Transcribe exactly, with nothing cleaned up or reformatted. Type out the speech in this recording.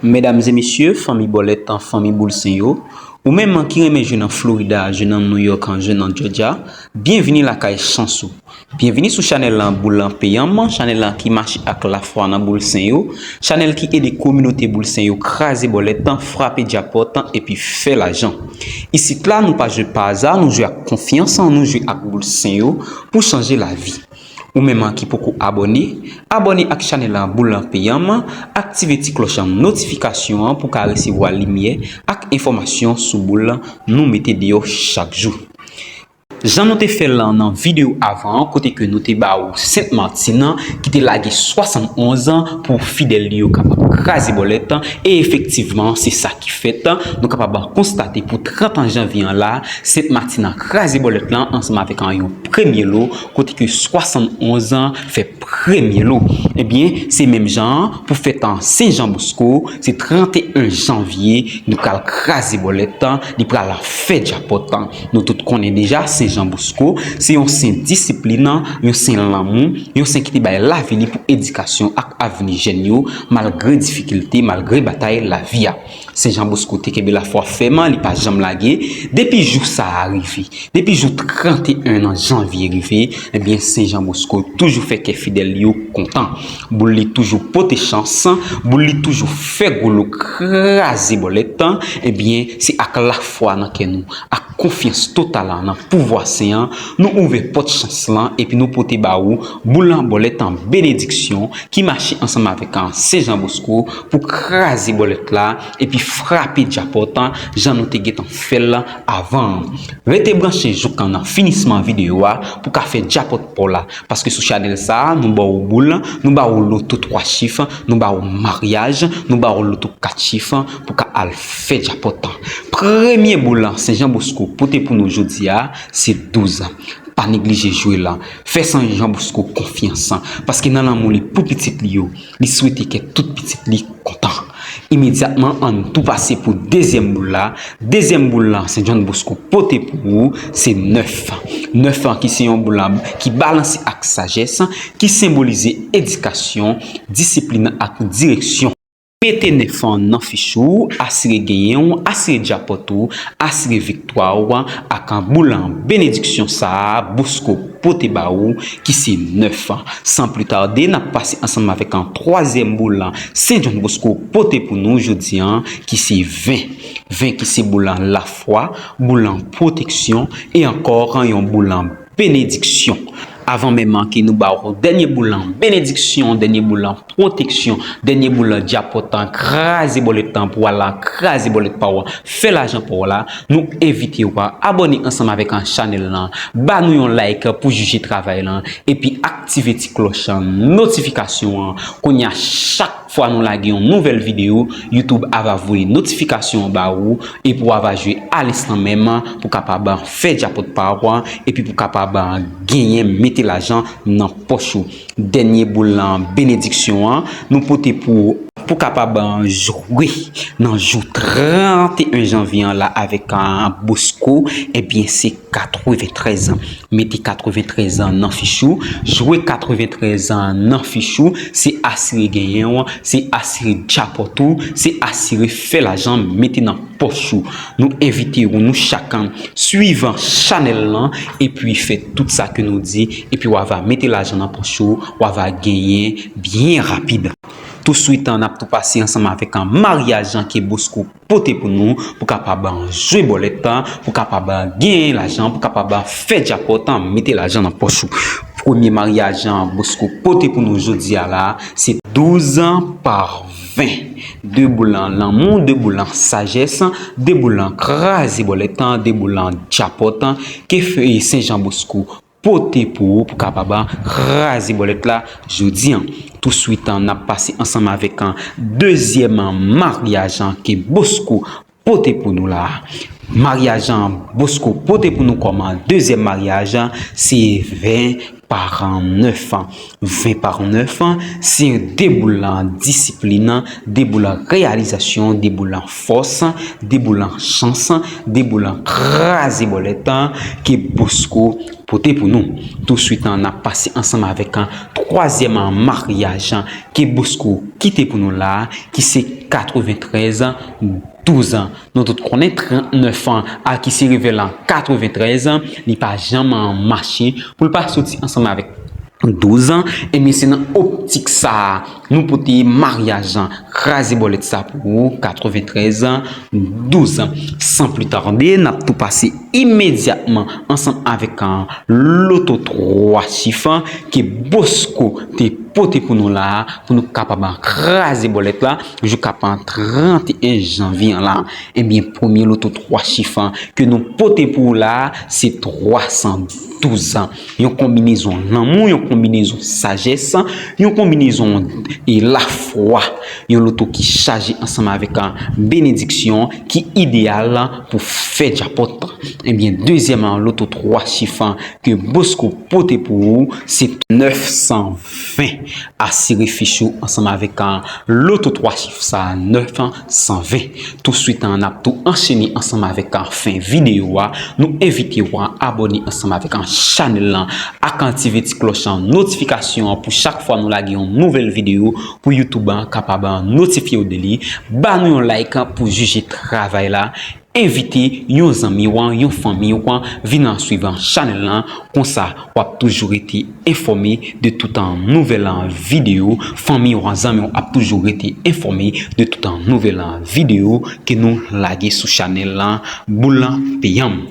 Medam e mesye, fanmi bòlèt, fanmi boul sen yo, ou menm ki renmen jwe nan Florida, jwe nan New York, jwe nan Georgia, byenvini lakay chans ou. Byenvini sou chanèl lan Boul lan Peyanm, chanèl lan ki mache ak lafwa nan boul sen yo, chanèl ki ede kominote boul sen yo kraze bòlèt, frape djapòt epi fè lajan. Isit la, nou pa jwe pa aza, nou jwe ak konfyans, nou jwe ak boul sen yo pou chanje lavi. Ou menm ki poko abòne, abòne ak chanèl lan Boul lan Peyanm, aktive ti klòch notifikasyon an pou ka resevwa limyè ak enfòmasyon sou boul nou mete deyò chak jou. Jan nou te fè l nan videyo avan an, kote ke nou te ba ou Sent Matin ki te lage swasannonz pou fidèl li yo kapab kraze bòlèt, e efektivman, se sa ki fèt. Nou kapab konstate pou trant janvye an la, Sent Matin kraze bòlèt lan ansanm avèk yon premye lo, kote ke swasannonz fè premye lo. Ebyen, se menm jan an pou fèt an Sen Jan Bosko, se tranteyen janvye, nou pral kraze bòlèt, li pral fè djapòt. Nou tout konnen deja, Sen Jan Bosko, se yon sen disiplin, yon sen lanmou, yon sen ki te bay lavi li pou edikasyon ak avni jèn yo, malgre difikilte, malgre batay lavi a. Sen Jan Bosko te kenbe lafwa fèm, li pa janm lage. Depi jou sa a rive, depi jou tranteyen janvye rive, ebyen, Sen Jan Bosko toujou fè kè fidèl li yo kontan. Boul li toujou pote chans, boul li toujou fè gwo lo kraze bòlèt, ebyen, se ak lafwa nan kè nou, ak konfyans total nan pouvwa sen an, nou ouvè pòt chans lan, epi nou pote ba ou boul lan bòlèt an benediksyon ki mache ansanm avèk an Sen Jan Bosko pou kraze bòlèt la, epi frape djapòt jan nou te gentan fè l avan an. Rete branche jouk nan finisman videyo a pou ka fè djapòt pa w la, paske sou chanèl sa a, nou ba ou boul, nou ba ou loto twa chif, nou ba ou maryaj, nou ba ou loto kat chif pou ka al fè djapòt. Premye boul Sen Jan Bosko pote pou nou jodi a, se douz. Pa neglije jwe l. Fè Sen Jan Bosko konfyans, paske nan lanmou li pou pitit li yo, li swete kè tout pitit li kontan. Imedyatman, ann tou pase pou dezyèm boul la. Dezyèm boul la, Sen Jan Bosko pote pou ou, se nèf. Nèf lan ki se yon boul la ki balanse ak sajès, ki senbolize edikasyon, disiplin ak direksyon. Mete nèf lan nan fich ou, asire genyen w, asire djapòt ou, asire viktwa w ak boul benediksyon sa a Bosko pote ba ou, ki se nèf. San pli tade, n ap pase ansanm avèk an twazyèm boul Sen Jan Bosko pote pou nou jodi a, ki se ven. Ven ki se boul lafwa, boul pwoteksyon, e ankò yon boul benediksyon. Avan menm ke nou ba ou dènye boul benediksyon, dènye boul pwoteksyon, dènye boul djapòt, kraze bòlèt pou w la, kraze bòlèt pa w, fè lajan pa w la, nou envite w a abòne ansanm avèk chanèl lan, ba nou yon like pou jije travay lan, epi aktive ti klòch notifikasyon an. Kounye a, chak fwa nou lage yon nouvèl videyo, YouTube a va voye notifikasyon an ba ou, epi w a va jwe alenstan menm pou kapab fè djapòt pa w, epi pou kapab genyen mete lajan nan pòch ou. Dènye boul benediksyon an, nou pote pou, pou kapab jwe nan jou tranteyen janvye an la avèk an Bosko, ebyen, se katreventrèz. Mete katreventrèz nan fich ou, jwe katreventrèz nan fich ou, se asire genyen w, se asire djapòt ou, se asire fè lajan mete nan pòch ou. Nou envite w, nou chak, swiv chanèl lan, epi fè tout sa ke nou di, epi w a va mete lajan nan pòch ou, w a va genyen byen rapid. Touswit, n ap tou pase ansanm avèk maryaj ke Bosko pote pou nou, pou kapab jwe bòlèt, pou kapab genyen lajan, pou kapab fè djapòt, mete lajan nan pòch ou. Premye maryaj Bosko pote pou nou jodi a la, se douz pa ven. De boul lanmou, de boul sajès, de boul kraze bòlèt, de boul djapòt, ke Sen Jan Bosko pote pou ou pou kapab kraze bòlèt la jodi a. Touswit, n ap pase ansanm avèk dezyèm maryaj ke Bosko pote pou nou la. Maryaj Bosko pote pou nou kòm dezyèm maryaj, se ven pa nèf. Ven pa nèf, se de boul disiplin, de boul reyalizasyon, de boul fòs, de boul chans, de boul kraze bòlèt ke Bosko pote pou nou. Touswit, n ap pase ansanm avèk twazyèm maryaj ke Bosko kite pou nou la, ki se katreventrèz, douz an. Nou tout konnen trannèf an a ki se revè lan katreventrèz, li pa janm mache pou l pa soti ansanm avèk douz an. Ebyen, se nan optik sa a nou pote maryaj an kraze bòlèt sa pou ou, katreventrèz, douz an. San pli tade, n ap tou pase imedyatman ansanm avèk an loto twa chif an ke Bosco te pote pou nou la a, pou nou kapab kraze bòlèt la jouka trannteyen janvye an la. Ebyen, premye loto twa chif an ke nou pote pou ou la a, se twa san douz an. Yon konbinezon lanmou, yon konbinezon sajès, yon konbinezon e lafwa. Yon loto ki chaje ansanm avèk, a, benediksyon ki ideyal pou fè djapòt. Ebyen, dezyèm loto twa chif an ke Bosco pote pou ou, se nèf san ven. Asire fich ou ansanm avèk, a, loto twa chif sa a, nèf san ven. Touswit, a, n ap tou anchene ansanm avèk, a, fen videyo a. Nou envite w a abòne ansanm avèk, a, chanèl lan ak aktive ti klòch an notifikasyon an pou chak fwa nou lage yon nouvèl videyo pou YouTube an kapab notifye w de li. Ba nou yon like pou jije travay la. Envite yon zanmi w an, yon fanmi w an, vin an swiv an chanèl lan. Konsa, w ap toujou rete enfòme de tout an nouvèl an videyo. Fanmi w an, zanmi w ap toujou rete enfòme de tout an nouvèl an videyo ke nou lage sou chanèl lan. Boul lan peyanm.